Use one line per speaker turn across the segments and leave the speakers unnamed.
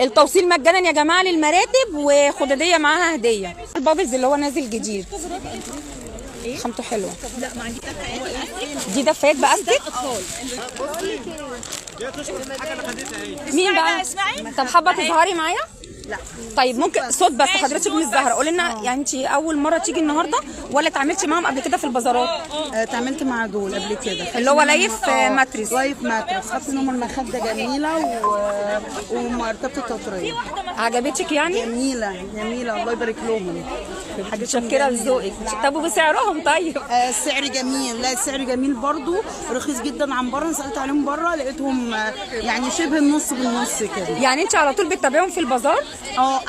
التوصيل مجانا يا جماعة للمراتب، وخداديه معاها هديه. ال bubbles اللي هو نازل جديد خامته حلوة. دي دفايات باستك. مين بقى؟ طب حابة تظهري معايا؟ لا. طيب ممكن صوت بس حضرتك مش ظاهره. قولي لنا يعني انت اول مرة تيجي النهارده ولا اتعاملتي معاهم قبل كده في البازارات؟
اتعاملت مع دول قبل كده،
اللي هو Life Mattress.
Life Mattress، خدت منهم المخدة جميلة ومرتبة التطريه
عجبتك يعني؟
جميلة جميلة، الله يبارك لهم.
متشكره لذوقك. طب وبسعرهم؟ طيب
السعر جميل. لا السعر جميل برضو، رخيص جدا عن بره. انا سالت عليهم بره لقيتهم يعني شبه النص بالنص كده.
يعني انت على طول بتتابعيهم في البازار؟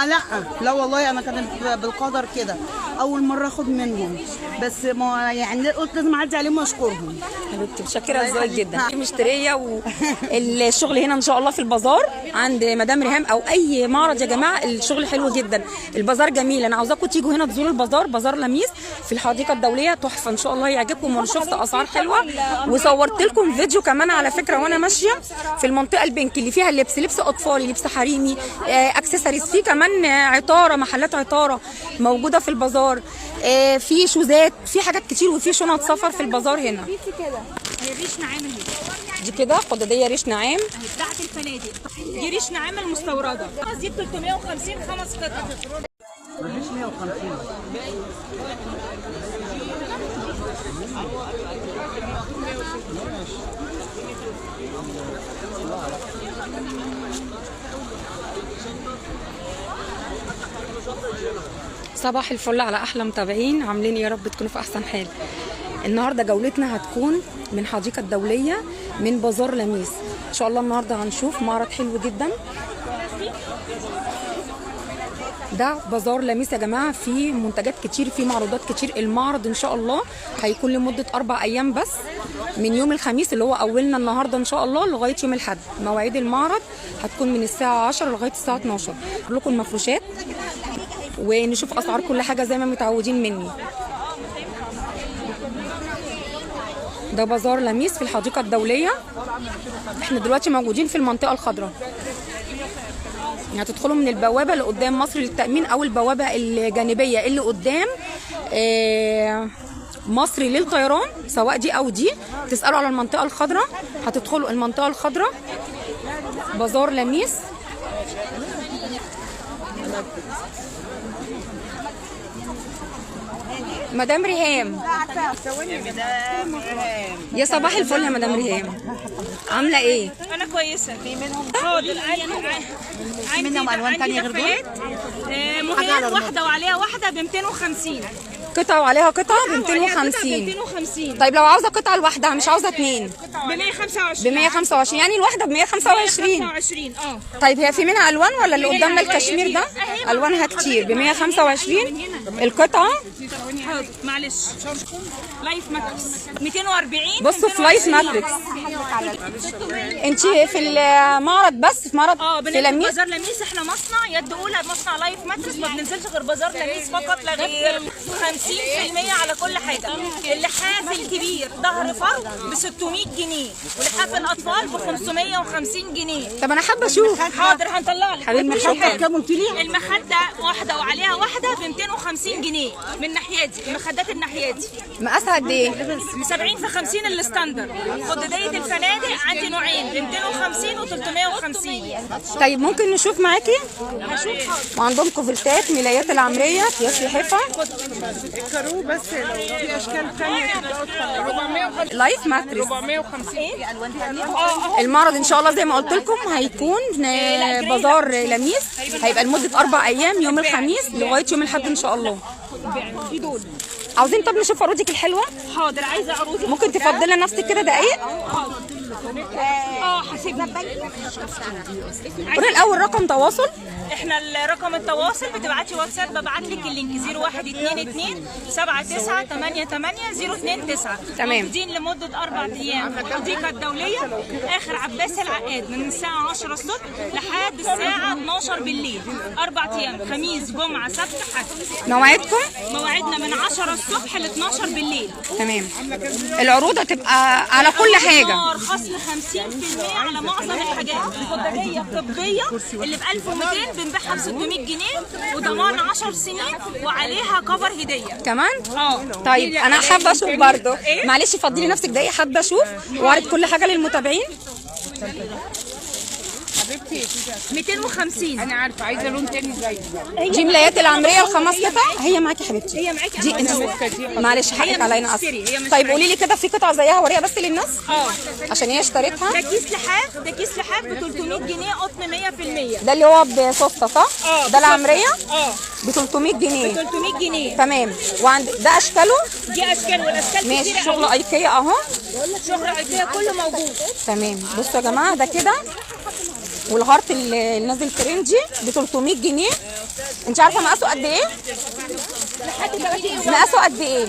لا لا والله انا كانت بالقدر كده اول مرة اخد منهم، بس ما يعني قلت لازم اعدي عليهم واشكرهم.
حبيبتي متشكره لذوقك جدا. مشتريه والشغل هنا ان شاء الله في البازار عند مدام ريهام او اي معرض يا جماعة، الشغل حلو جدا، البازار جميل. انا عاوزاكم تيجوا هنا تزوروا البازار، بازار لميس في الحديقة الدولية، تحفة ان شاء الله يعجبكم. وانا شفت اسعار حلوة وصورت لكم فيديو كمان على فكرة وانا ماشية في المنطقة ال pink اللي فيها اللبس، لبس اطفالي، لبس حريمي، اكسسوارز، في كمان عطاره، محلات عطاره موجودة في البازار، في شوزات، في حاجات كتير، وفي شنط سفر في البازار هنا.
هي ريش نعام اهي،
دي كده خداديه ريش نعام
اهي بتاعت الفنادق. دي ريش نعام المستورده، دي ب 350 خمس قطع.
مفيش 150.
صباح الفل على احلى متابعين، عاملين يا رب تكونوا في احسن حال. النهارده جولتنا هتكون من حديقة الدولية من بازار لميس. ان شاء الله النهارده هنشوف معرض حلو جدا. ده بازار لميس يا جماعة، فيه منتجات كتير، فيه معروضات كتير. المعرض ان شاء الله هيكون لمدة 4 ايام بس، من يوم الخميس اللي هو اولنا النهارده ان شاء الله لغاية يوم الاحد. مواعيد المعرض هتكون من الساعة 10 لغاية الساعة 12. لكم المفروشات ونشوف اسعار كل حاجة زي ما متعودين مني. ده بازار لميس في الحديقة الدولية. احنا دلوقتي موجودين في المنطقة الخضراء. يعني هتدخلوا من البوابة اللي قدام مصر للتامين او البوابة الجانبية اللي قدام مصر للطيران، سواء دي او دي. تسالوا على المنطقة الخضراء، هتدخلوا المنطقة الخضراء بازار لميس. مدام ريهام، يا صباح الفل يا مدام ريهام، عامله ايه؟
انا كويسة. في منهم حاضر. عندي منهم الوان ثانية غير دول. مهير واحدة وعليها واحدة ب 250.
قطعه وعليها قطعه ب 250.
250.
طيب لو عاوزه قطعه لوحدها مش عاوزه اتنين،
ب 125.
ب 125 يعني الواحدة ب 125.
125.
طيب هي في منها الوان ولا اللي قدامنا الكشمير ده الوانها كتير؟ ب 125 القطعة.
حاضر معلش. Life Mattress 240.
بصوا في Life Mattress. انت في المعرض بس؟ في معرض في لميس؟
بازار لميس. احنا مصنع يد اولى، مصنع Life Mattress، ما بننزلش غير بازار لميس فقط لا غير. 50% على كل حاجة. اللحاف الكبير ظهر فرد ب 600 جنيه، ولحاف الاطفال ب 550 جنيه.
طب انا حابة اشوف.
حاضر هنطلع لك.
حبيبتي شكرا.
كام قلت لي؟
المخدة واحدة وعليها واحدة ب 250 جنيه من الناحية دي، المخدات الناحية دي.
مقاسها قد ايه؟
70 في 50 ال standard. خداديه الفنادق عندي نوعين، ب 250 و 350.
طيب ممكن نشوف معاكي؟
هشوف.
وعندهم كوفرتات، ملايات العمرية، اكياس لحفه.
الكارو بس لو في اشكال ثانية تبقى
Life Mattress
450.
المعرض ان شاء الله زي ما قلت لكم هيكون بازار لميس، هيبقى لمدة 4 ايام، يوم الخميس لغاية يوم الاحد ان شاء الله. عاوزين طب نشوف عروضك الحلوة؟
حاضر عايزه عروضي.
ممكن تفضلي نفسك كده دقايق؟
حاسبني.
قولي الاول رقم تواصل.
احنا رقم التواصل بتبعتي واتساب، ببعت لك ال link 0122 7988 029.
تمام.
موجودين لمدة 4 ايام في الحديقة الدولية اخر عباس العقاد، من الساعة 10 الصبح لحد الساعة 12 بالليل. 4 ايام، خميس جمعه سبت حد.
مواعيدكم؟
مواعيدنا من 10 الصبح ل 12 بالليل.
تمام. العروض هتبقى على كل حاجة.
نار خصم 50% على معظم الحاجات. الخداديه الطبية اللي ب 1200 بنبيعها ب 600 جنيه، وضمان 10 سنين وعليها كفر هديه
كمان؟ طيب انا حابة اشوف برضو.
إيه؟
معلش فضلي نفسك دقيقة، حابة اشوف واعرض كل حاجة للمتابعين.
حبيبتي
250.
انا عارفه عايزه لون تاني زي
دي ملايات العمرية الخمس قطع هي معاكي يا حبيبتي.
هي معاكي.
دي انت معلش حقك علينا اصلا. طيب قولي لي كده في قطعه زيها وريها بس للناس عشان هي اشتريتها.
ده كيس لحاف، ده كيس لحاف ب 300 جنيه قطن 100%.
ده اللي هو بسوسته صح؟ ده العمرية ب 300 جنيه.
ب 300 جنيه.
تمام. وعند ده اشكاله؟
دي اشكال والاشكال
ماشي.
كتير.
شغل ايكيا اهو،
شغل ايكيا كله موجود.
تمام. بصوا يا جماعة ده كده، وال heart اللي نازل trendy ب 300 جنيه. انت عارفه مقاسه قد ايه؟ مقاسه قد ايه؟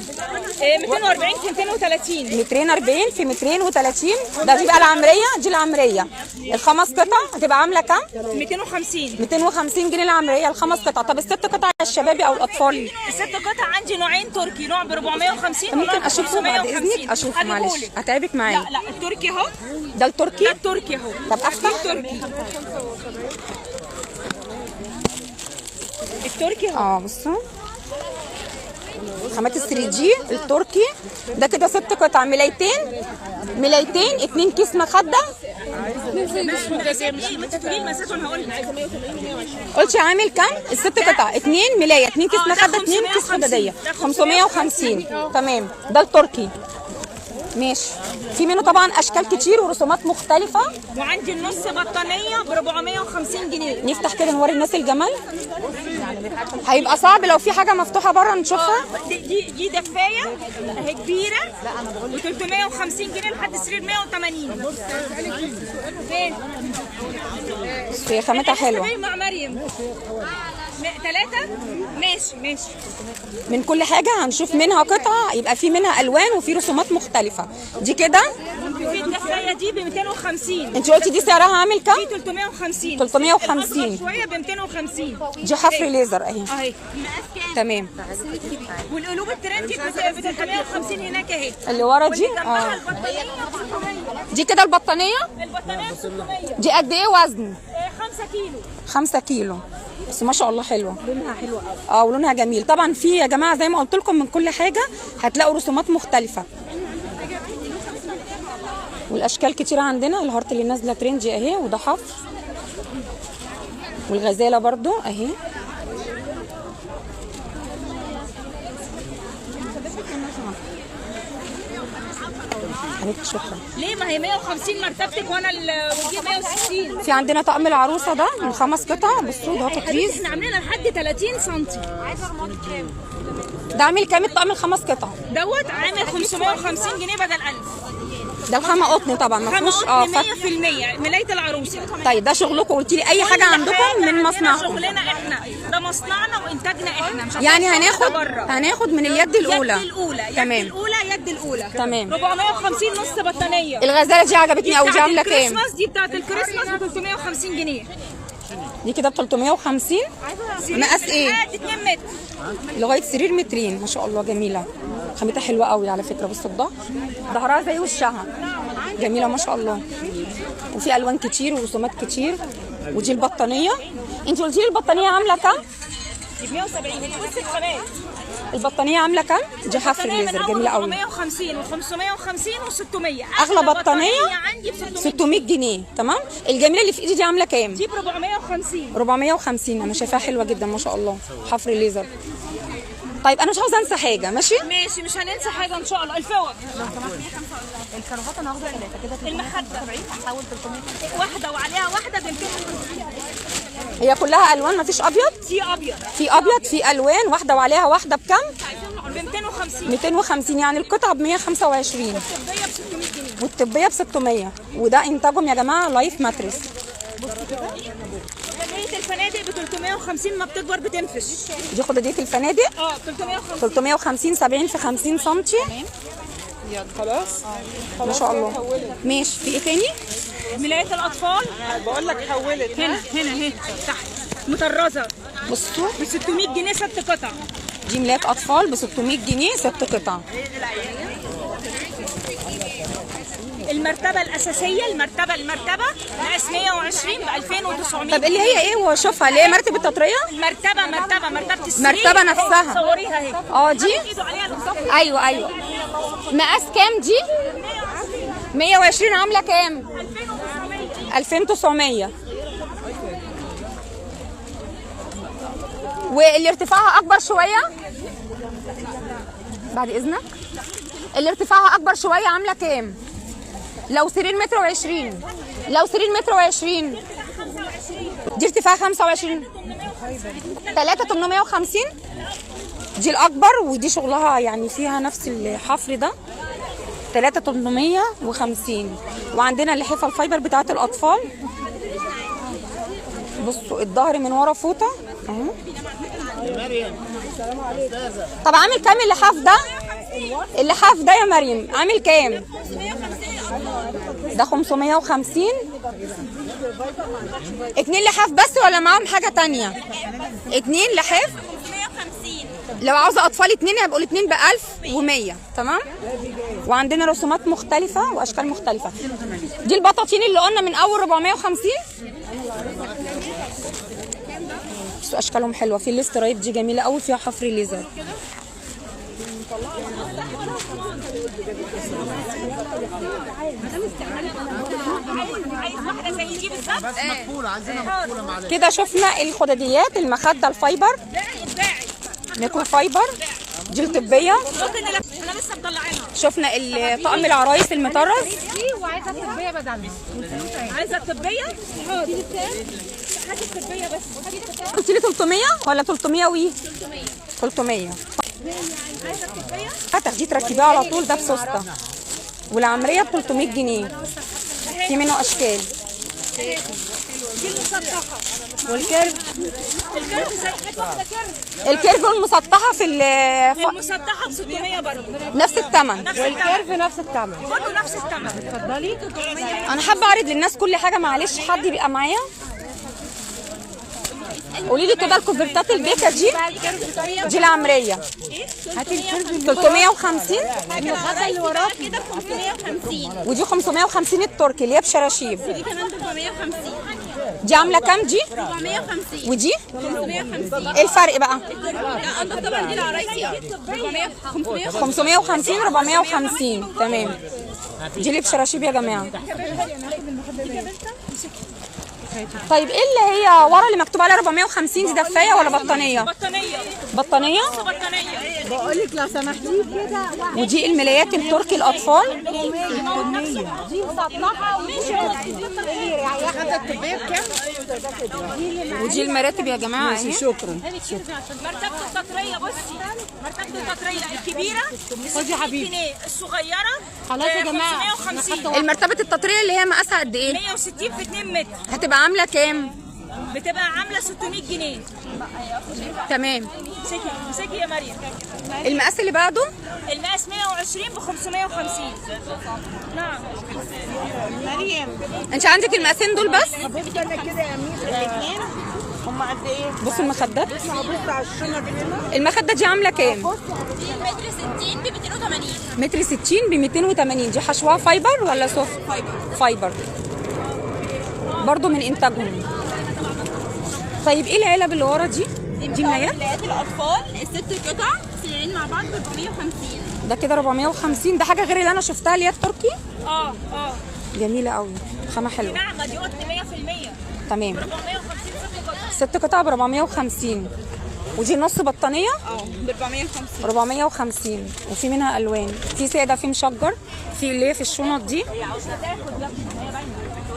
240 في 230.
240 في 230. ده دي بقى العمرية، دي العمرية الخمس قطع هتبقى عامله كام؟
250.
250 جنيه العمرية الخمس قطع. طب الست قطع الشبابي او الاطفال؟
الست قطع عندي نوعين تركي، نوع ب 450
ممكن اشوفه بعد اذنك؟ اشوفه معلش هتعبك معايا.
لا لا التركي اهو.
ده التركي؟
ده التركي اهو.
طب افتح
التركي. التركي اهو.
بصوا خامات ال 3D التركي ده كده 6 قطع، ملايتين ملايتين، 2 كيس مخده. قلتي عامل كام؟ الست قطع 2 ملايه، 2 كيس مخده، 2 كيس خداديه، 550. تمام. ده التركي ماشي. في منه طبعا اشكال كتير ورسومات مختلفة.
وعندي النص بطانيه ب 450 جنيه.
نفتح كده نوري الناس الجمال. هيبقى صعب لو في حاجة مفتوحة بره نشوفها.
دي دفايه اهي كبيرة و 350 جنيه لحد سرير 180. فين؟
هي خامتها حلوة.
مع مريم 3. ماشي ماشي.
من كل حاجة هنشوف منها قطعه، يبقى في منها الوان وفي رسومات مختلفة. دي كده
في الدفايه دي ب 250.
انت قلتي دي سعرها عامل كام؟
دي 350.
350
شوية ب 250.
دي حفر ليزر اهي
اهي.
تمام.
والقلوب ال trendy ب 350 هناك اهي
اللي ورا دي. دي كده البطانيه.
البطانيه 600.
دي قد ايه وزن؟
5 كيلو.
5 كيلو بس ما شاء الله حلوة،
لونها حلو قوي.
ولونها جميل. طبعا في يا جماعة زي ما قلت لكم من كل حاجة هتلاقوا رسومات مختلفة والاشكال كتيرة عندنا. ال heart اللي نازله trendy اهي، وده حفر، والغزاله برضو اهي. حبيبتي شكرا.
ليه؟ ما هي 150 مرتبتك وانا ودي 160.
في عندنا طقم العروسة ده من 5 قطع. بصوا ده تطريز.
احنا عاملينها لحد 30 سم.
ده عامل كام الطقم الخمس قطع؟
دوت عامل 550 جنيه بدل 1000.
ده الخامة قطن طبعا ما فيهوش
100% ملايه العروسة.
طيب ده شغلكم، قلتي لي اي حاجة عندكم من مصنعكم؟
شغلنا احنا، ده مصنعنا وانتاجنا احنا، مش
يعني هناخد من اليد الاولى.
يد الاولى.
تمام.
يد الاولى، يد الاولى.
تمام.
450 نص بطانيه.
الغزالة دي عجبتني قوي. دي عامله كام؟
دي بتاعت الكريسماس ب 350 جنيه.
دي كده ب 350. مقاس ايه؟
2 متر
لغاية سرير مترين. ما شاء الله جميلة، خامتها حلوة قوي على فكرة. بصوا الظهر، ظهرها زي وشها، جميلة ما شاء الله. وفي الوان كتير ورسومات كتير. ودي البطانيه. انت قلتي لي البطانيه عامله كام؟
170. بصي الخامات.
البطانيه عامله كام؟ دي حفر ليزر جميلة قوي.
450 و550 و600.
اغلى بطانيه
عندي ب
600 جنيه. تمام. الجميلة اللي في ايدي دي عامله كام؟
دي ب 450.
450. انا شايفاها حلوة جدا ما شاء الله، حفر ليزر. طيب انا مش عاوزه انسى حاجة. ماشي
ماشي، مش هننسى حاجة ان شاء الله. الفوط،
الكرافات انا واخده كده،
المخدة
هحاول 300
واحدة وعليها واحدة ب 250.
هي كلها الوان، مفيش ابيض؟
في ابيض،
في ابيض، في الوان. واحدة وعليها واحدة بكام؟
ب 250.
250 يعني القطعة ب 125.
والطبية ب 600 جنيه.
والطبية ب 600. وده انتاجهم يا جماعة لايف ماتريس.
جمعية الفنادق الفنادق ب 350، ما بتكبر بتنفش.
دي خداديه الفنادق
350
350، 70 في 50 سم.
يلا خلاص
ما شاء الله. ماشي، في ايه تاني؟
ملايات الاطفال.
بقول لك حولت
هنا هنا اهي تحت مطرزه.
بصوا
ب 600 جنيه 6 قطع.
دي ملايات اطفال ب 600 جنيه 6 قطع.
المرتبة الاساسية، المرتبة مقاس 120 ب 2900.
طب اللي هي ايه واشوفها اللي هي مرتبه التطريه؟
مرتبه مرتبه السرير،
مرتبه نفسها.
صوريها اهي.
دي ايوه ايوه. مقاس كام دي؟ 120. عامله كام؟ 2900. واللي ارتفاعها اكبر شوية بعد اذنك، اللي ارتفاعها اكبر شوية عامله كام؟ لو سرير متر و20، لو سرير متر و20 دي ارتفاع 25، 3850. دي الاكبر، ودي شغلها يعني فيها نفس الحفر ده، 3850. وعندنا اللحفه ال fiber بتاعت الاطفال. بصوا الظهر من ورا فوطه اهو. طب عامل كام اللحاف ده؟ اللحاف ده يا مريم عامل كام؟ ده 550. 2 لحاف بس ولا معاهم حاجة تانية؟ 2 لحاف
550.
لو عاوزه اطفال 2 هيبقوا الاثنين ب 1100. تمام. وعندنا رسومات مختلفة واشكال مختلفة. دي البطاطين اللي قلنا من اول 450. بصوا اشكالهم حلوة. في ال stripe دي جميلة قوي، فيها حفر ليزر.
عايز واحدة زي دي بالظبط
بس مقفولة، عايزينها مقفولة معلش.
كده شفنا الخداديات، المخدة ال fiber، micro fiber، دي الطبية.
ممكن احنا لسه مطلعينها.
شفنا طقم العرايس المطرز.
وعايزه الطبية بدلها.
عايزه الطبية؟ حاضر، هاتي الطبية بس.
قلت لي 300 ولا 300 وي؟ 300. هتاخديه تركبيه على طول، ده بسوسته. والعمريه ب 300 جنيه، في منه اشكال.
دي المسطحه
وال curve،
ال curve زي واحدة curve.
ال curve المسطحه في
المسطحه ب 600 برضه،
نفس الثمن.
وال curve نفس الثمن،
كله نفس الثمن.
اتفضلي.
انا حابة اعرض للناس كل حاجة، معلش حد يبقى معايا. قولي لي كده الكوفرتات البيكا دي، دي العمرية 350،
اللي وراك كده 550،
ودي 550 التركي اللي هي بشراشيب.
دي كمان 450.
دي عامله كام دي؟
450.
ودي
550.
ايه الفرق بقى؟
لا انضف طبعا دي العرايسي
550 450. تمام. دي اللي بشراشيب يا جماعة. طيب ايه اللي هي ورا اللي مكتوب عليها 450 دي؟ دفايه ولا بطانيه؟
بطانيه.
بطانيه؟
بطانيه.
بقول لك لو سمحتي كده.
ودي الملايات التركي الاطفال.
دي مسطحة
ودي المراتب يا جماعة اهي.
شكرا.
مرتبه التطريه، بصي مرتبه التطريه الكبيرة خدي يا حبيبي، الصغيرة
خلاص يا جماعة.
550.
المرتبة التطريه اللي هي مقاسها قد ايه؟
160 في 2 متر.
هتبقى عامله كام؟
بتبقى عامله 600 جنيه.
تمام.
امسكي امسكي يا مريم.
المقاس اللي بعده؟
المقاس 120 ب 550. نعم
مريم،
انت عندك المقاسين دول بس؟
بص انا كده يا امير الاثنين هم قد ايه؟
بصوا المخدات.
بص على الشنط هنا.
المخدة دي عامله كام؟
دي متر 60 ب 280.
متر 60 ب 280. دي حشوها fiber ولا soft؟ fiber. fiber برضو من انتاجهم. طيب ايه العلب اللي ورا دي؟ دي ملايات؟
ملايات الاطفال الست قطع سريرين مع بعض ب 450.
ده كده 450. ده حاجة غير اللي انا شفتها اللي هي التركي؟
اه
جميلة قوي، خامة حلوة.
ناعمة دي قطن 100%.
تمام.
450 ست قطع.
ست قطع ب 450. ودي نص بطانيه؟
ب 450.
450. وفي منها الوان، في ساده، في مشجر، في اللي هي في الشنط دي.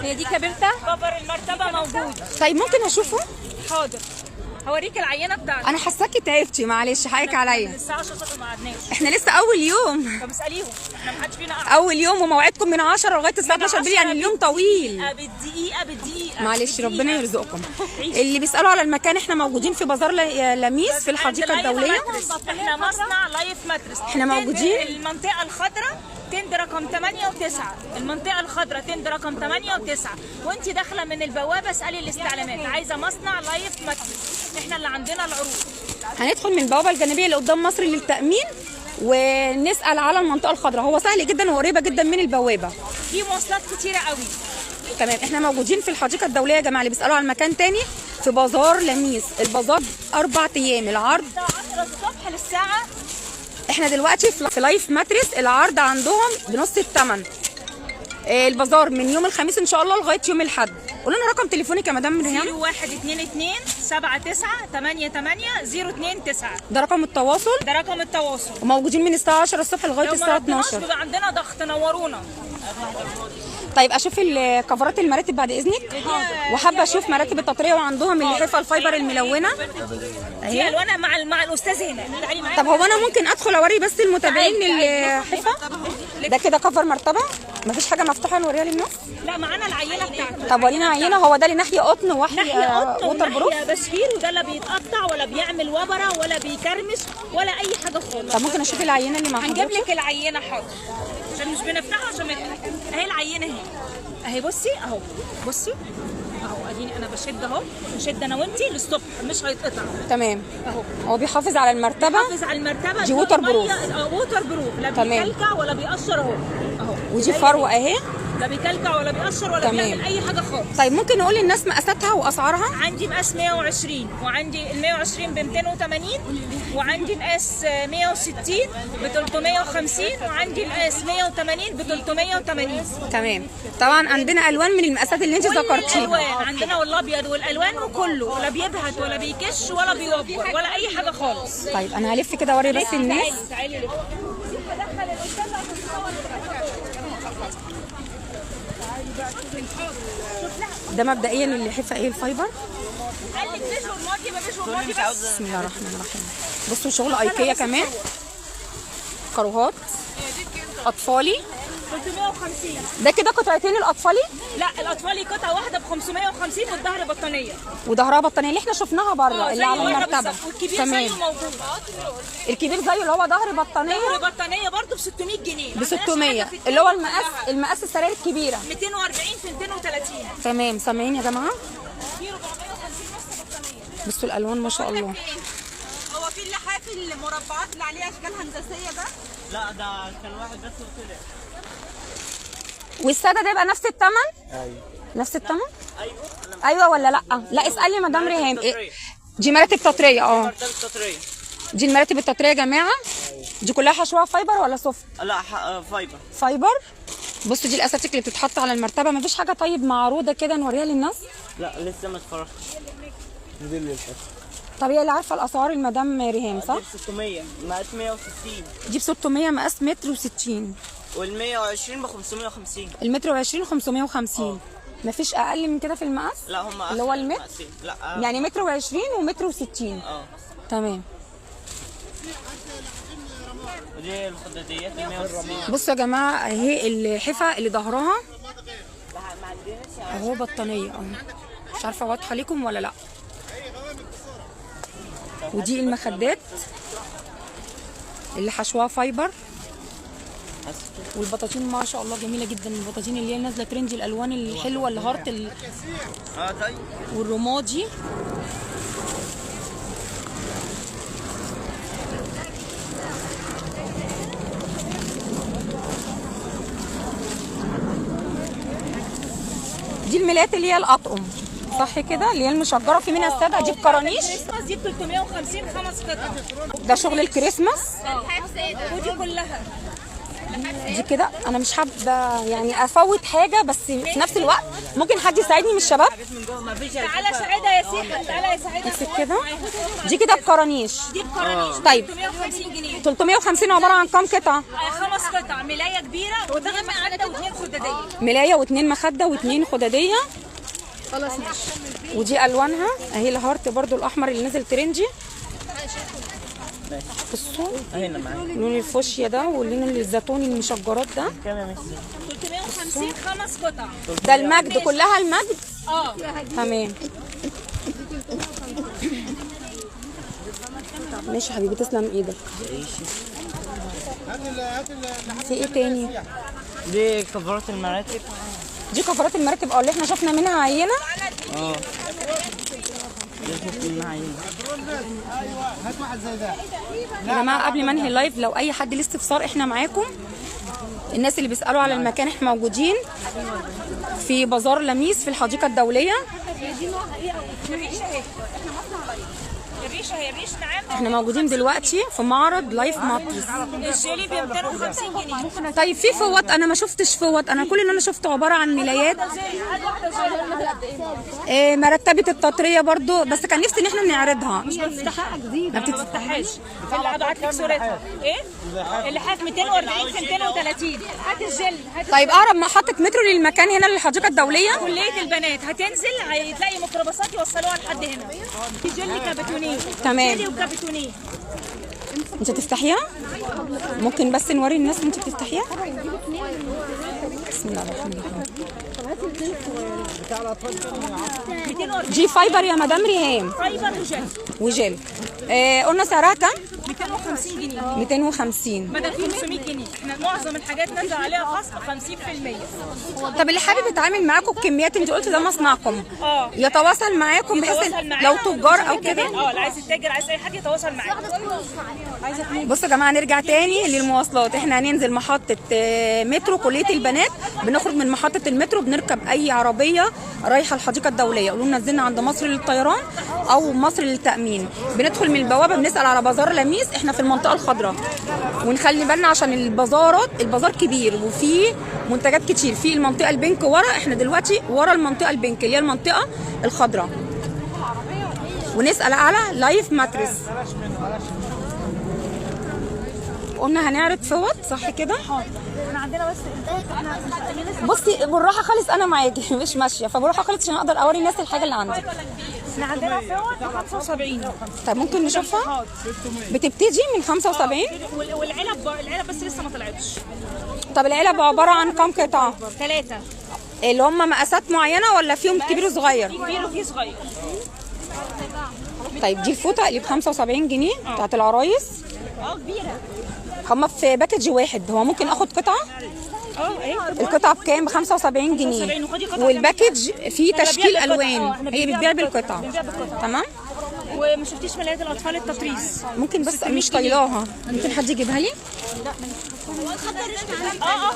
هي دي كبرتة؟
كفر المرتبة موجود.
طيب ممكن اشوفه؟
حاضر. هوريك العينة بتاعتي.
انا حاساكي تعبتي، معلش حقك عليا.
الساعة 10 الصبح ما قعدناش،
احنا لسه اول يوم.
طب اساليهم، احنا ما حدش فينا قعد.
اول يوم وموعدكم من 10 لغاية الساعة 12 بالليل، يعني اليوم طويل.
بالدقيقة بالدقيقة.
معلش ربنا يرزقكم. اللي بيسالوا على المكان، احنا موجودين في بازار لميس في الحديقة الدولية.
احنا مصنع لايف ماترس،
احنا موجودين
المنطقة الخضراء تند رقم 8 و9، المنطقة الخضراء تند رقم 8 و9، وانت داخله من البوابة اسالي الاستعلامات، عايزه مصنع لايف ماترس، احنا اللي عندنا العروض.
هندخل من البوابة الجانبية اللي قدام مصر للتامين ونسال على المنطقة الخضراء، هو سهل جدا وقريبه جدا من البوابة.
في مواصلات كتيرة قوي.
تمام، احنا موجودين في الحديقة الدولية يا جماعة. اللي بيسالوا على المكان تاني في بازار لميس، البازار 4 ايام، العرض
الساعة 10 الصبح للساعة.
احنا دلوقتي في لايف ماترس، العرض عندهم بنص الثمن. البازار من يوم الخميس ان شاء الله لغاية يوم الاحد. قول لنا رقم تليفونك يا مدام ريهام.
0122 79 88 029.
ده رقم التواصل.
ده رقم التواصل.
وموجودين من الساعة 10 الصبح لغاية الساعة 12.
بيبقى عندنا ضغط، نورونا.
طيب اشوف الكفرات المراتب بعد اذنك. وحابة اشوف مراتب التطريه، وعندهم اللحفه ال fiber الملونة
دي الوانها مع الاستاذ هنا.
طب هو انا ممكن ادخل اوري بس المتابعين اللحفه؟ ده كده cover مرتبه، مفيش حاجة مفتوحة نوريها للناس؟
لا معانا العينة بتاعته.
طب ورينا عينه. هو ده اللي ناحية قطن
وحيه
waterproof
بشكير، وده لا بيتقطع ولا بيعمل وبره ولا بيكرمش ولا اي حاجة خالص.
طب ممكن اشوف العينة اللي مع حضرتك؟
هنجيب لك العينة حاضر، عشان مش بنفتحها عشان اهي العينة اهي اهي، بصي اهو، بصي اهو، اديني انا بشد اهو، بشد انا وانتي للصبح مش هيتقطع.
تمام
اهو،
هو بيحافظ على المرتبة،
بيحافظ على المرتبة.
دي waterproof.
waterproof، لا بيكلكع ولا بيقشر اهو اهو.
ودي فروه اهي،
لا بيكلكع ولا بيقشر ولا بيعمل اي حاجة خالص.
طيب ممكن نقول للناس مقاساتها واسعارها؟
عندي مقاس 120، وعندي ال 120 ب 280، وعندي مقاس 160 ب 350، وعندي مقاس 180 ب 380.
تمام. طبعا عندنا الوان من المقاسات اللي انت ذكرتيها.
الالوان عندنا والابيض والالوان وكله، ولا بيبهت ولا بيكش ولا بيوبر ولا اي حاجة خالص.
طيب انا هلف كده اوري بس الناس.
تعالي لف.
ده مبدئيا اللحفه ايه ال fiber. بسم الله الرحمن الرحيم. بصوا شغل ايكيا كمان، كروهات اطفالي
350.
ده كده قطعتين الاطفالي؟
لا الاطفالي قطعه واحدة ب 550 والظهر بطانيه.
وظهرها بطانيه اللي احنا شفناها بره اللي على المرتبة.
والكبير زيه موجود.
الكبير زيه اللي هو ظهر بطانيه.
ظهر بطانيه برده ب 600 جنيه.
ب 600 اللي هو المقاس، المقاس السراير الكبيرة
240 في 230.
تمام. سامعين يا جماعة؟
في 450 نص بطانيه.
بصوا الالوان ما شاء الله.
هو في اللحاف المربعات اللي عليها اشكال هندسية ده؟
لا ده كان واحد بس وطلع.
والسادة ده يبقى نفس الثمن؟
ايوه
نفس الثمن؟
ايوه
ايوه ولا لا؟ لا اسالي مدام ريهام. إيه؟ دي مراتب تطريه.
مرتبه تطريه.
دي المراتب التطريه يا جماعة. دي كلها حشوها fiber ولا soft؟
لا fiber.
fiber. بصوا دي الاساتيك اللي بتتحط على المرتبة. مفيش حاجة طيب معروضة كده نوريها للناس؟
لا لسه ما اتفرجتش. دي اللي الحتة.
طب هي اللي عارفه الاسعار المدام ريهام صح؟
دي ب 600 مقاس 160.
دي ب 600 مقاس متر و60.
وال 120 ب 550.
المتر و20 550. مفيش اقل من كده في المقاس؟
لا هم
اللي هو المتر؟
لا
يعني متر و20 ومتر و60. تمام.
ودي الخداديات 160.
بصوا يا جماعة اهي اللحفه اللي ظهرها اهو بطانيه اهو، مش عارفه واضحة لكم ولا لا. ودي المخدات اللي حشوها fiber. والبطاطين ما شاء الله جميلة جدا، البطاطين اللي هي نازله trendy، الالوان الحلوة ال heart والرمادي. دي الملايات اللي هي الاطقم صح كده، اللي هي المشجره في منها السادة. دي بكرانيش.
الكريسماس دي ب 350 خمس قطع.
ده شغل الكريسماس.
ودي كلها
دي كده. انا مش حابة يعني افوت حاجة، بس في نفس الوقت ممكن حد يساعدني من الشباب؟
تعالى سعيدة يا سيحه، تعالى يا سعيدة.
امسك كده. دي كده بكرانيش.
دي بكرانيش.
طيب
350 جنيه.
350 عبارة عن كام قطعه؟
خمس قطع، ملايه كبيرة واتنين مخده واثنين خداديه.
ملايه واثنين مخده واثنين خداديه.
خلاص ماشي.
ودي الوانها اهي، ال heart برضو الاحمر اللي نزل trendy. بصوا
هنا معاك
لون الفوشيا ده واللون الزيتوني المشجرات ده.
كام يا ميس؟
350 خمس قطع.
ده المجد كلها المجد. تمام ماشي يا حبيبي، تسلم ايدك. في ايه تاني؟
دي كفرات المراتب.
دي كفرات المراتب اللي احنا شفنا منها عينه.
شفنا منها عينه.
هات واحد زي ده
يا جماعة. قبل ما انهي ال live لو اي حد ليه استفسار احنا معاكم. الناس اللي بيسالوا على المكان احنا موجودين في بازار لميس في الحديقة الدولية.
الريشة هي الريش نعام.
احنا موجودين دلوقتي في معرض لايف ماترس.
الجيلي ب 250 جنيه.
طيب في فوط؟ انا ما شفتش فوط، انا كل اللي انا شفته عبارة عن ملايات. مرتبه التطريه برضو، بس كان نفسي ان احنا نعرضها.
مش بفتحها جديد، ما بتفتحهاش. اللي هبعت لك صورتها. ايه اللحاف 240 في 230. هات الجل.
طيب اقرب محطة مترو للمكان هنا للحديقه الدولية
كليه البنات، هتنزل هتلاقي ميكروباصات يوصلوها لحد هنا. في جل كابتونيه.
تمام.
جيلي وكابتونيه.
انت تفتحيها؟ ممكن بس نوري الناس انت بتفتحيها؟ بسم الله الرحمن الرحيم. دي fiber يا مدام ريهام.
fiber وجل.
وجل. قلنا سعرها كام؟
250 جنيه.
250
بدل 500 جنيه. احنا معظم الحاجات نزل عليها خصم 50%.
طب اللي حابب يتعامل معاكم بكميات، انت قلت ده مصنعكم، يتواصل معاكم بحيث لو تجار او كده.
اللي عايز التاجر، عايز اي حد يتواصل معاك.
بصوا يا جماعة نرجع تاني للمواصلات. احنا هننزل محطة مترو كليه البنات، بنخرج من محطة المترو بنركب اي عربية رايحة الحديقة الدولية، يقولوا لنا نزلنا عند مصر للطيران او مصر للتامين. بندخل من البوابة بنسال على بازار لميس، احنا في المنطقة الخضراء. ونخلي بالنا عشان البازارات، البازار كبير وفيه منتجات كتير. في المنطقة ال pink ورا، احنا دلوقتي ورا المنطقة ال pink اللي هي المنطقة الخضراء. ونسال على لايف ماترس. قلنا هنعرض فوط صح كده؟
حاضر. احنا عندنا بس
بصي بالراحة خالص، انا معاكي مش ماشية، فبالراحه خالص عشان اقدر اوري الناس الحاجة اللي عندي.
احنا عندنا فوط ب 75.
طب ممكن نشوفها؟ بتبتدي من 75.
والعلب، العلب بس لسه ما طلعتش.
طب العلب عبارة عن كام قطعه؟
3.
اللي هم مقاسات معينة ولا فيهم كبير وصغير؟
في كبير وفي صغير.
طيب دي الفوطه اللي ب 75 جنيه بتاعت العرايس.
كبيرة.
هما في package واحد، هو ممكن اخد قطعه؟ القطعة بكام؟ ب 75 جنيه. وال package فيه تشكيل الوان، هي بتبيع بالقطعه. تمام.
وما شفتيش ملايات الاطفال التطريز؟
ممكن بس مش طايلاها، ممكن حد يجيبها لي؟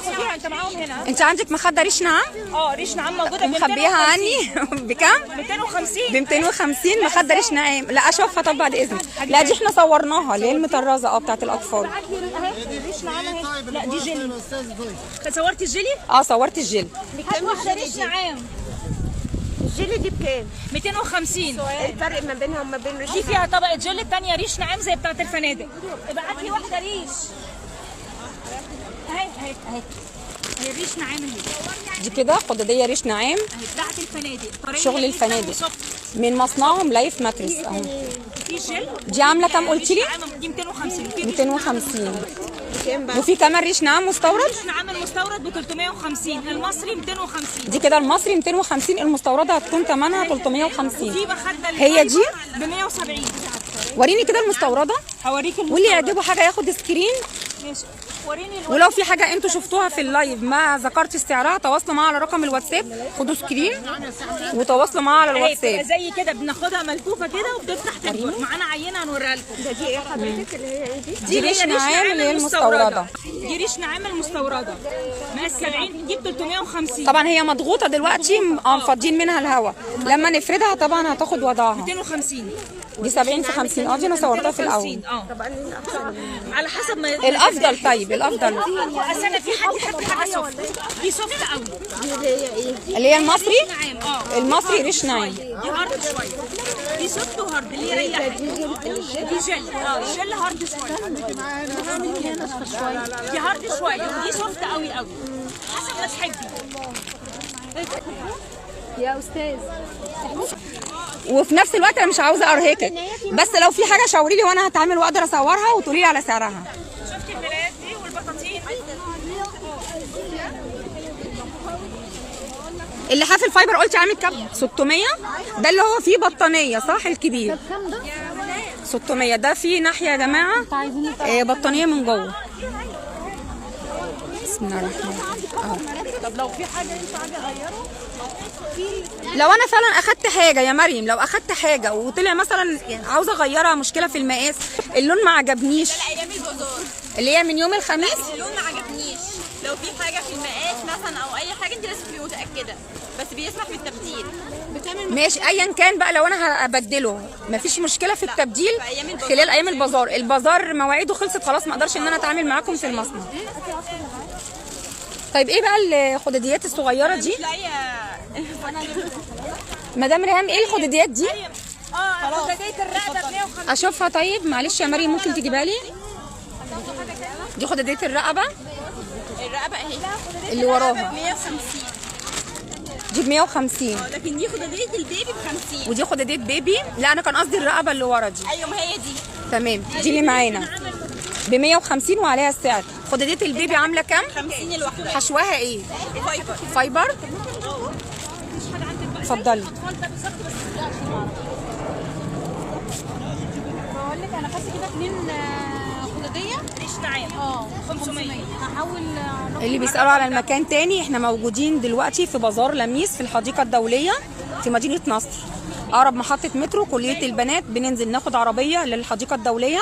خديها انت معاهم هنا.
انت عندك مخده ريش نعام؟
ريش نعام موجودة.
مخبيها عني. بكام؟
250.
ب 250 مخده ريش نعام. لا اشوفها طب بعد اذنك. لا دي احنا صورناها اللي هي المطرزه بتاعت الاطفال.
ريش نعام اهي. لا دي جيلي. صورتي الجيلي؟
صورت الجيلي.
بكام واحدة ريش نعام؟
الجيلي دي بكام؟
250.
ايه الفرق ما بينها وما بين ريش؟
دي فيها طبقه جل، الثانية ريش نعام زي بتاعت الفنادق. ابعت لي واحدة ريش. اهي اهي اهي اهي ريش نعام اهي.
دي كده خداديه ريش نعام
اهي بتاعت الفنادق،
شغل الفنادق من مصنعهم لايف ماترس اهو.
في جل.
دي عامله كام قلتي لي؟
دي 250.
250. وفي كمان ريش نعام مستورد؟
ريش نعام المستورد ب 350، المصري 250.
دي كده المصري 250، المستورده هتكون ثمنها 350.
في مخده
هي دي
ب 170.
وريني كده المستورده.
هوريك المستورده.
واللي يعجبه حاجة ياخد screen.
ماشي. وريني
ولو في حاجة انتوا شفتوها في ال live ما ذكرتش سعرها تواصلوا معاها على رقم الواتساب، خدوا screen وتواصلوا معاها على الواتساب.
زي كده بناخدها ملفوفه كده وبتفتح تكبر. معانا عينه هنوريها لكم.
ده دي ايه حضرتك اللي هي ايه دي؟
دي ريش نعام اللي هي المستورده.
دي ريش نعام المستورده مقاس 70، دي ب 350.
طبعا هي مضغوطه دلوقتي، مفضيين منها الهواء، لما نفردها طبعا هتاخد وضعها.
250.
دي 70 في 50. دي انا صورتها في الاول.
على حسب ما
الافضل. طيب الافضل
اصل انا في حد يحب حاجة soft، دي soft قوي.
اللي هي المصري. المصري ريش نعام.
دي hard شوية، دي soft و hard اللي يريحك. دي جل، جل hard شوية. دي hard شوية ودي soft قوي قوي، حسب ما تحبي
يا استاذ.
وفي نفس الوقت انا مش عاوزه ارهقك، بس لو في حاجة شاوري لي وانا هتعامل واقدر اصورها وتقولي لي على سعرها.
شفتي الملايات دي والبطاطين؟
اللحاف ال fiber قلتي عامل كام؟ 600. ده اللي هو فيه بطانيه صح؟ الكبير 600. ده فيه ناحية يا جماعة بطانيه من جوه. بسم الله الرحمن الرحيم.
طب لو في حاجة ينفع اجي اغيره؟
لو انا فعلا اخدت حاجة يا مريم، لو اخدت حاجة وطلع مثلا عاوزه اغيرها، مشكلة في المقاس، اللون ما عجبنيش.
لا ايام البازار
اللي هي من يوم الخميس،
اللون ما عجبنيش، لو في حاجة في المقاس مثلا او اي حاجة انت لازم تبقي متاكدة، بس بيسمح بالتبديل.
ماشي ايا كان بقى، لو انا هبدله مفيش مشكلة في التبديل خلال ايام البازار. البازار مواعيده خلصت خلاص، ما اقدرش ان انا اتعامل معاكم في المصنع. طيب ايه بقى الخداديات الصغيرة دي؟ مدام ريهام ايه الخداديات دي؟
خداديه الرقبة ب 150.
اشوفها. طيب معلش يا مريم ممكن تجيبها لي؟ دي خداديه الرقبة،
الرقبة اهي
اللي وراها
ب 150.
دي ب 150.
لكن دي خداديه البيبي ب 50.
ودي خداديه بيبي؟ لا انا كان قصدي الرقبة اللي ورا دي.
ايوه ما هي دي.
تمام، دي اللي معانا ب 150 وعليها السعر. خداديه البيبي عامله كام؟
50 الواحدة.
حشوها ايه؟
fiber.
fiber؟ اتفضلي.
بقول لك انا خدت كده 2 خداديه
مش نعام. 500.
هحاول.
اللي بيسالوا على المكان تاني، احنا موجودين دلوقتي في بازار لميس في الحديقة الدولية في مدينة نصر، اقرب محطة مترو كليه البنات. بننزل ناخد عربية للحديقه الدولية،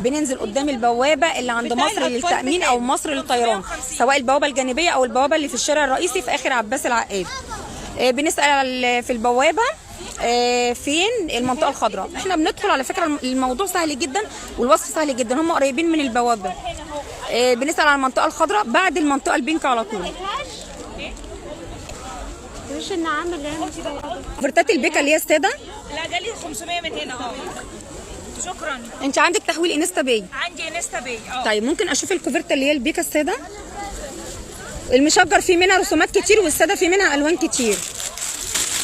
بننزل قدام البوابة اللي عند مصر للتامين او مصر للطيران، سواء البوابة الجانبية او البوابة اللي في الشارع الرئيسي في اخر عباس العقاد. بنسال في البوابة فين المنطقة الخضراء. احنا بندخل، على فكرة الموضوع سهل جدا والوصف سهل جدا، هم قريبين من البوابة. بنسال على المنطقة الخضراء بعد المنطقة البينك على طول.
مش النعام اللي هي
فرتات البيكه اللي هي السادة؟
لا جالي 500 من هنا. شكرا.
انت عندك تحويل InstaPay؟
عندي InstaPay.
طيب ممكن اشوف الكوفرته اللي هي البيكه السادة؟ المشجر فيه منها رسومات كتير والسادة فيه منها الوان كتير.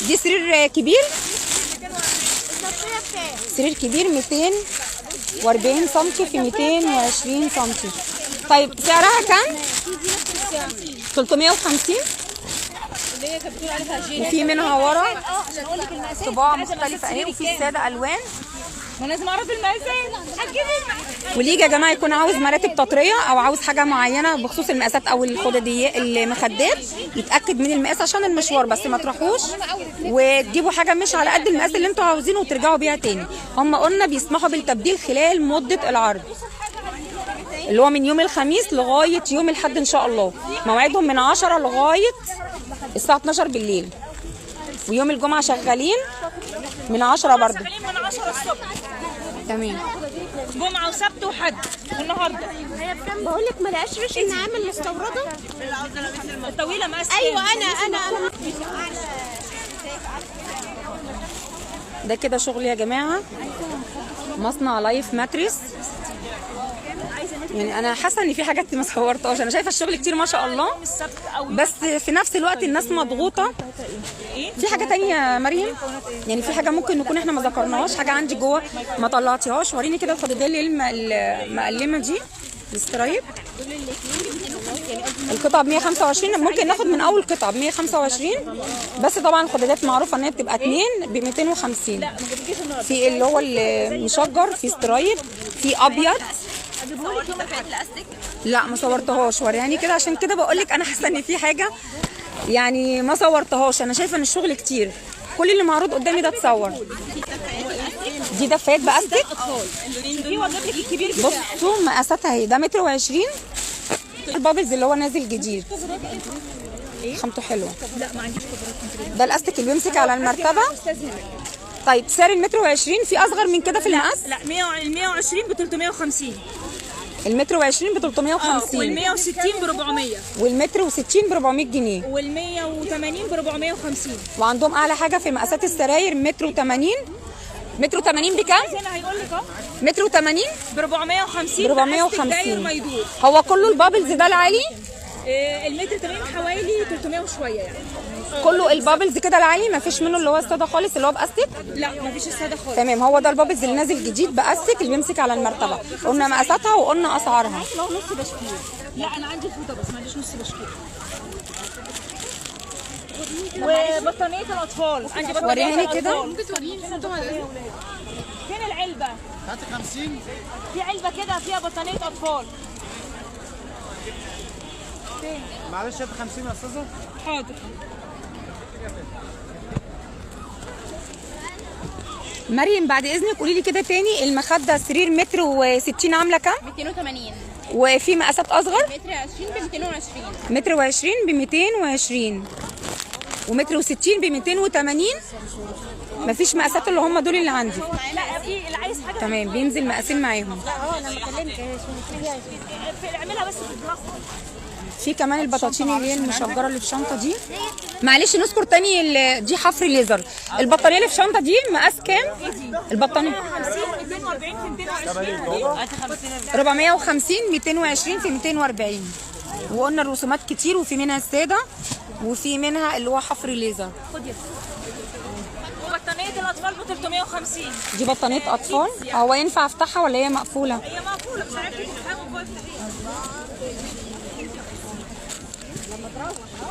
دي سرير كبير، سرير كبير 240 سم في 220 سم. طيب سعرها كام؟ 350. وفي منها ورا طباعه مختلفة اهي، وفي السادة الوان.
ما لازم اعرف المقاسات.
واللي يجي يا جماعة يكون عاوز مراتب تطريه او عاوز حاجة معينة بخصوص المقاسات او الخداديات المخدات، يتاكد من المقاس عشان المشوار، بس ما تروحوش وتجيبوا حاجة مش على قد المقاس اللي انتوا عاوزينه وترجعوا بيها تاني. هم قلنا بيسمحوا بالتبديل خلال مده العرض اللي هو من يوم الخميس لغاية يوم الاحد ان شاء الله. موعدهم من 10 لغاية الساعة 12 بالليل، ويوم الجمعة شغالين من 10 برضه.
شغالين من 10 الصبح.
تمام.
جمعه وسبت وحد والنهارده.
بقول لك ما لقاش ريش النعام المستورده
الطويلة مقاس.
ايوه انا
ده كده شغل يا جماعة مصنع Life Mattress. يعني انا حاسه ان في حاجات ما صورتهاش، انا شايفه الشغل كتير ما شاء الله، بس في نفس الوقت الناس مضغوطه. في حاجة تانية يا مريم؟ يعني في حاجة ممكن نكون احنا ما ذكرناهاش، حاجة عندي جوه ما طلعتيهاش؟ وريني كده الخداديه اللي المقلمه دي ال stripe. القطعة ب 125، ممكن ناخد من اول قطعه ب 125، بس طبعا الخدادات معروفة ان هي بتبقى 2 ب 250. في اللي هو المشجر، في stripe، في ابيض. لا ما صورتهاش، وريهاني كده، عشان كده بقول لك انا حاسه ان في حاجة يعني ما صورتهاش. انا شايفه ان الشغل كتير، كل اللي معروض قدامي ده اتصور. دي دفايات باستك، بصوا مقاساتها اهي، ده 1.20 متر. ال bubbles اللي هو نازل جديد خامته حلوة. ده الاستك اللي بيمسك على المرتبة. طيب سعر المتر و20، في اصغر من كده في المقاس؟
لا 120 ب 350.
المتر و20 ب 350،
وال 160 ب 400،
والمتر و60 ب 400 جنيه،
وال 180 ب 450.
وعندهم اعلى حاجة في مقاسات السراير متر و80. متر و80 بكام؟
هنا هيقول لك اهو
متر و80
ب 450.
ب 450. هو كله ال bubbles ده العالي؟
المتر 80 حوالي 300 وشوية يعني.
كله ال bubbles كده العالي ما فيش منه اللي هو السادة خالص اللي هو باستك؟
لا ما فيش السادة خالص.
تمام، هو ده ال bubbles اللي نازل جديد باستك اللي بيمسك على المرتبة. قلنا مقاساتها وقلنا اسعارها.
لو نص بشكير. لا انا عندي فوطه بس ما عنديش نص بشكير. وبطانيه الاطفال عندي بطانيه.
وريهاني كده.
ممكن توريني الفوطه بعد اذنك؟
فين العلبة؟
هاتي 50.
في علبة كده فيها بطانيه اطفال. فين؟
معلش هات 50 يا استاذه.
حاضر.
مريم بعد اذنك قولي لي كده تاني، المخدة سرير متر و60 عامله كام؟
280.
وفي مقاسات اصغر؟
متر 20 ب 220.
متر و20 ب 220 ومتر و60 ب 280. مفيش مقاسات اللي هم دول اللي عندي.
لا في اللي عايز حاجة.
تمام، بينزل مقاسين معاهم.
انا بكلمك اعملها بس في البلاستيك.
في كمان البطاطين اللي هي المشجره اللي في الشنطة دي. معلش نذكر تاني، دي حفر ليزر. البطانيه اللي في الشنطة دي مقاس كام؟ البطانيه
50 240 في 220.
450 220 في 240. وقلنا الرسومات كتير، وفي منها السادة وفي منها اللي هو حفر ليزر.
خد يا بطانيه الاطفال ب 350.
دي بطانيه اطفال. هو ينفع افتحها ولا هي مقفولة؟
هي مقفولة مش عارفه تفتحها.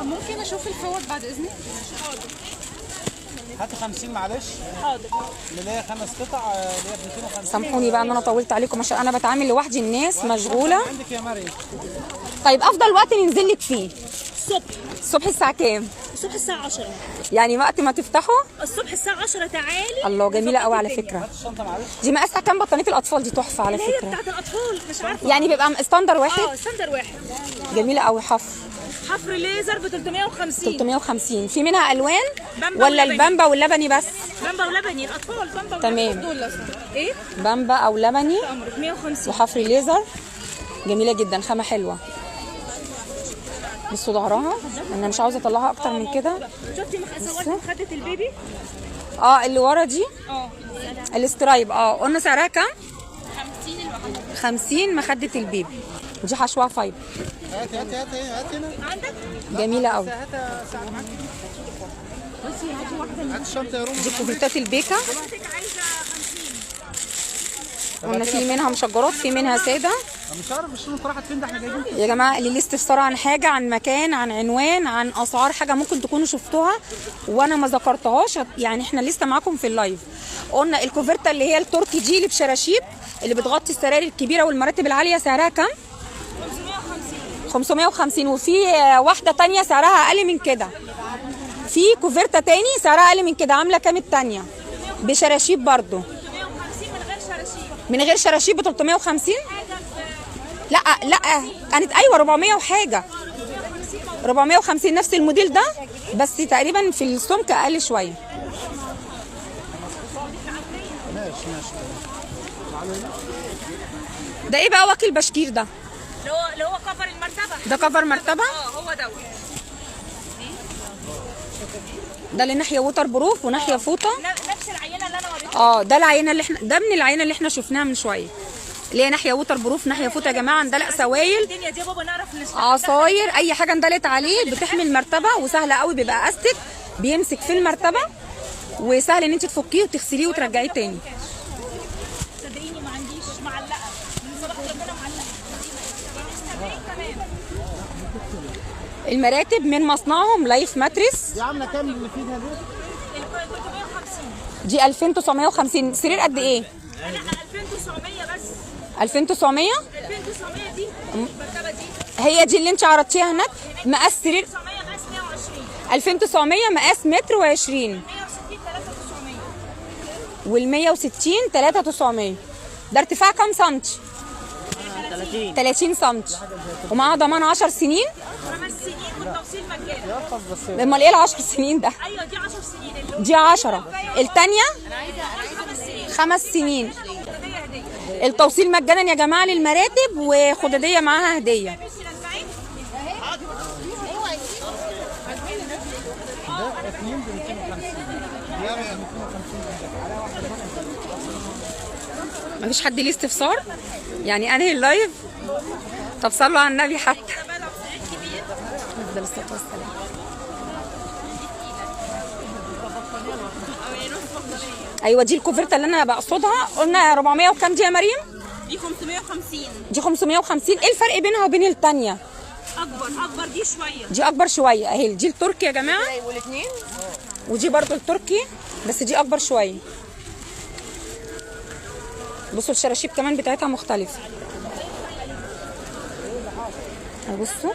ممكن اشوف الفوط بعد اذنك؟
حاضر.
هاتي 50 معلش.
حاضر.
اللي هي 5 قطع اللي هي ب 250.
سامحوني بقى ان انا طولت عليكم عشان انا بتعامل لوحدي، الناس مشغولة.
عندك يا مريم.
طيب افضل وقت ننزل لك فيه؟
الصبح.
الصبح الساعة كام؟
الصبح الساعة 10.
يعني وقت ما تفتحوا؟
الصبح الساعة 10 تعالي.
الله جميلة قوي على فكرة. دي مقاسها كام بطانيه الاطفال دي؟ تحفة على فكرة.
هي بتاعت الاطفال مش عارفه.
يعني بيبقى standard واحد؟
اه standard واحد.
جميلة قوي.
حفر ليزر ب 350.
350. في منها الوان ولا البامبا واللبني بس؟
بامبا ولبني الاطفال. بامبا ولبني.
تمام.
ايه؟
بامبا او لبني
150.
وحفر ليزر جميلة جدا، خامة حلوة. بصوا ظهرها، انا مش عاوزه اطلعها اكتر من كده.
شفتي صورت مخده ال baby؟
اللي ورا دي؟ ال stripe. قلنا سعرها كام؟
50 الواحدة.
50 مخده ال baby. دي حشوها fiber.
هاتي هاتي هاتي هاتي هنا.
عندك؟
جميلة قوي.
هات ساعة معاك. هات الشنطة يا روم.
دي كوفرتات البيكا. قلنا في منها مشجرات، في منها ساده.
مش عارف الشنطة راحت فين، ده احنا جايبين.
يا جماعة اللي ليه استفسار عن حاجة، عن مكان، عن عنوان، عن اسعار حاجة ممكن تكونوا شفتوها وانا ما ذكرتهاش، يعني احنا لسه معاكم في ال live. قلنا الكوفرته اللي هي التركي دي اللي بشراشيب اللي بتغطي السراير الكبيرة والمراتب العالية سعرها كام؟ 550. وفي واحدة تانية سعرها اقل من كده. في كوفرته تاني سعرها اقل من كده. عامله كام التانية؟ بشراشيب برضو.
350 من غير شراشيب.
من غير شراشيب ب 350؟ لا لا كانت ايوه 400 وحاجه. 450 نفس الموديل ده بس تقريبا في السمك اقل شوية.
ماشي ماشي.
ده ايه بقى واكل بشكير ده؟
اللي هو كفر المرتبة.
ده كفر مرتبه؟
هو دوت.
ده اللي ناحية waterproof وناحية فوطه.
نفس العينة اللي انا وريتها.
ده العينة اللي احنا، ده من العينة اللي احنا شفناها من شوية. اللي هي ناحية waterproof ناحية فوطه. يا جماعة اندلق سوايل،
الدنيا دي يا بابا نعرف
عصاير، اي حاجة اندلت عليه بتحمي المرتبة وسهلة قوي، بيبقى استك بيمسك في المرتبة وسهل ان انت تفكيه وتغسليه وترجعيه تاني.
صدقيني ما عنديش معلقه من صباح ربنا معلقه.
المراتب من مصنعهم لايف ماتريس.
دي عامله كام اللي فيها دي؟
350.
دي 2950. سرير قد ايه؟
لا 2900 بس.
2900؟
2900 دي المرتبة دي.
هي دي اللي انت عرضتيها هناك؟ مقاس سرير
900 مقاس 120.
2900 مقاس متر و20.
160 3900.
وال 160 3900. ده ارتفاع كام سنتي؟ 30 سنتي. ومعاها ضمان 10 سنين؟
5 سنين والتوصيل مجانا.
امال ايه ال 10 سنين ده؟
ايوه دي 10 سنين.
دي 10. الثانية 5 سنين. التوصيل مجانا يا جماعة للمراتب، وخداديه معاها هديه.
ده 2 ب 250.
مفيش حد ليه استفسار؟ يعني انهي ال live؟ طب صلوا على النبي حتى. افضل الصلاة والسلام. ايوه دي الكوفرته اللي انا بقصدها. قلنا 400 وكام دي يا مريم؟
دي 550.
دي 550. ايه الفرق بينها وبين الثانية؟
اكبر دي شوية.
دي اكبر شوية اهي. دي التركي يا جماعة،
والاثنين،
ودي برضو التركي بس دي اكبر شوية. بصوا الشراشيب كمان بتاعتها مختلفة. بصوا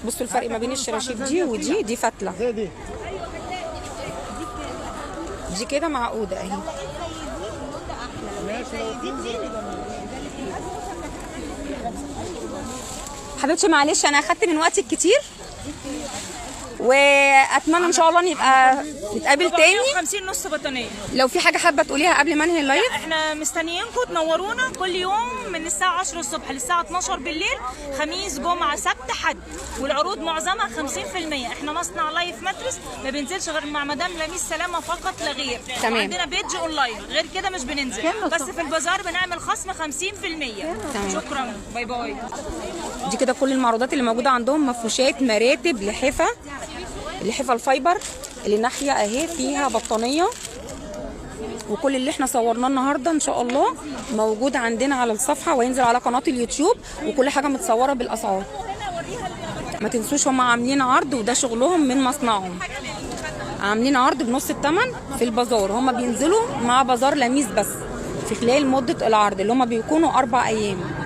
بصوا الفرق ما بين الشراشيب دي ودي. دي فتله، دي كده معقودة اهي. حبيبتي معلش انا اخدت من وقتك كتير، واتمنى ان شاء الله نبقى نتقابل تاني.
50 نص بطانيه.
لو في حاجة حابة تقوليها قبل ما انهي ال live.
احنا مستنيينكم تنورونا كل يوم من الساعة 10 الصبح للساعة 12 بالليل، خميس جمعه سبت حد، والعروض معظمها 50%. احنا مصنع لايف ماترس، ما بننزلش غير مع مدام لميس سلامه فقط لا غير.
تمام.
عندنا page online، غير كده مش بننزل، بس في البازار بنعمل خصم 50%.
تمام.
شكرا، bye bye.
دي كده كل المعروضات اللي موجودة عندهم، مفروشات، مراتب، لحفه، اللحفه ال fiber اللي ناحية اهي فيها بطانيه، وكل اللي احنا صورناه النهارده ان شاء الله موجود عندنا على الصفحة وينزل على قناة اليوتيوب، وكل حاجة متصورة بالاسعار. ما تنسوش هم عاملين عرض، وده شغلهم من مصنعهم، عاملين عرض بنص الثمن في البازار. هم بينزلوا مع بازار لميس بس في خلال مده العرض اللي هم بيكونوا 4 ايام.